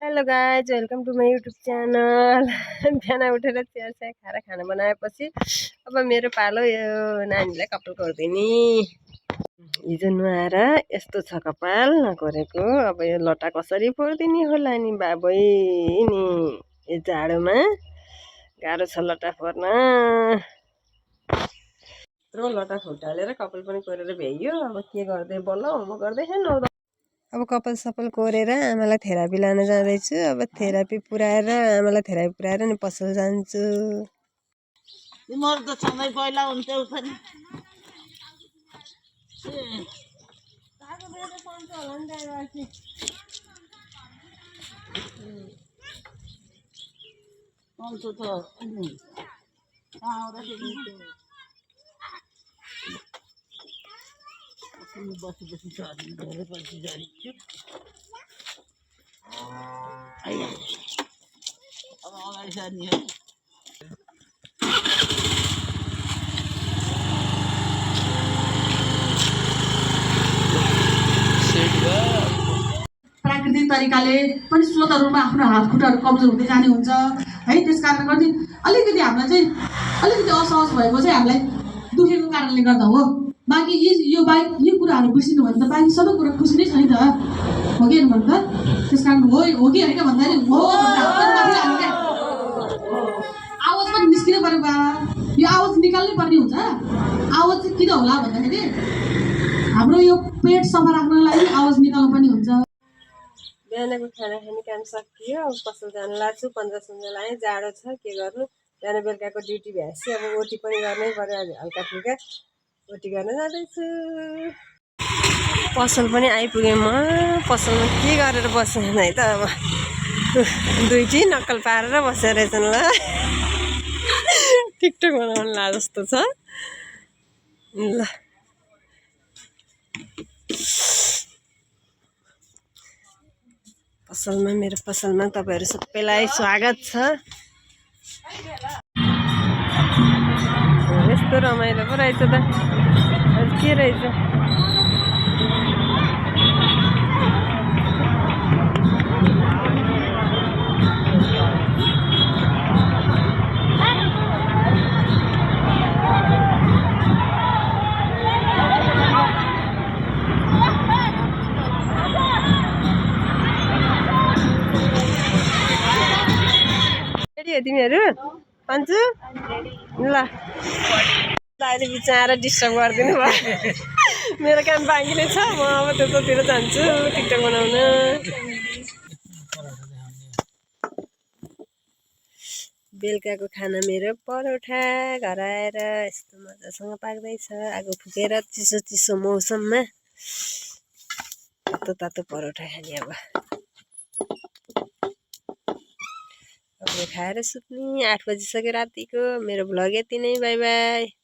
Hello guys, welcome to my YouTube channel. बिहान उठेर चिया चिया खाएर खाना बनाएपछि अब मेरो पालो यो नानीलाई कपाल कोर्दिनी। हिजो नुहाएर यस्तो छ कपाल नकोरेको। अब यो लट्टा कसरी फोर्दिनी होला नि बाबै नि। यो जाडोमा गाह्रो छ लट्टा फोर्न। यत्रो लट्टा फुटालेर कपाल पनि कोरेर भ्याइयो। अब के गर्दै बल्ल होमवर्क गर्दैछन्। अब कपाल सपाल कोरेर आमालाई थेरापी लान जाँदैछु। अब थेरापी पुऱ्याएर आमालाई थेरापी पुऱ्याएर नि पसल जान्छु। तिमीहरू त सँगै पहिला हुन्थ्यौ पनि। पाउँछु त बसी बसी झरी धेरै पछि झरिन्छु। अब अगाडि सर्ने हो। प्राकृतिक तरिकाले पनि स्रोतहरूमा आफ्नो हात खुट्टाहरू कमजोर हुँदै जाने हुन्छ है। त्यस कारणले गर्दा अलिकति हामीलाई चाहिँ अलिकति असहज भएको चाहिँ हामीलाई दुखेको कारणले गर्दा हो। बाँकी यो बाहेक यो कुराहरू बिर्सिनु भने त बाँकी सबै कुरा खुसी नै छ नि त, हो कि होइन भन्नु त? त्यस कारण हो कि होइन भन्दाखेरि हो आवाज पनि निस्किनु पर्यो बा। यो आवाज निकाल्नै पर्ने हुन्छ। आवाज चाहिँ किन होला भन्दाखेरि हाम्रो यो पेट सफा राख्नको लागि आवाज निकाल्नु पनि हुन्छ। बिहानको खाना खाने काम सकियो। अब पसल जान लाग्छु। पन्जा सन्जा लाएँ, जाडो छ के गर्नु। बिहान बेलुकाको ड्युटी भ्याएपछि अब ओटी पनि गर्नै पर्यो। हल्का फुल्का ओटी गर्न जाँदैछु। पसल पनि आइपुगेँ म। पसलमा के गरेर बसेँ है त। अब दुईटी नक्कल पारेर बसेर रहेछन् ल। टिकटक बनाउनु ला जस्तो छ ल। पसलमा, मेरो पसलमा तपाईँहरू सबैलाई स्वागत छ। यस्तो रमाइलो पो रहेछ त। के रहेछ तिमीहरू? पन्चु ल, अहिले बिचाएर डिस्टर्ब गरिदिनु भयो। मेरो काम बाँकी नै छ। म अब त्यतातिर जान्छु टिकटक बनाउन। बेलुकाको खाना मेरो परोठा घर आएर यस्तो मजासँग पाक्दैछ। आगो फुकेर चिसो चिसो मौसममा तातो तातो परोठा खाने। अब खाएर सुत्ने। 8 बजिसक्यो रातिको। मेरो भ्लग यति नै। By by.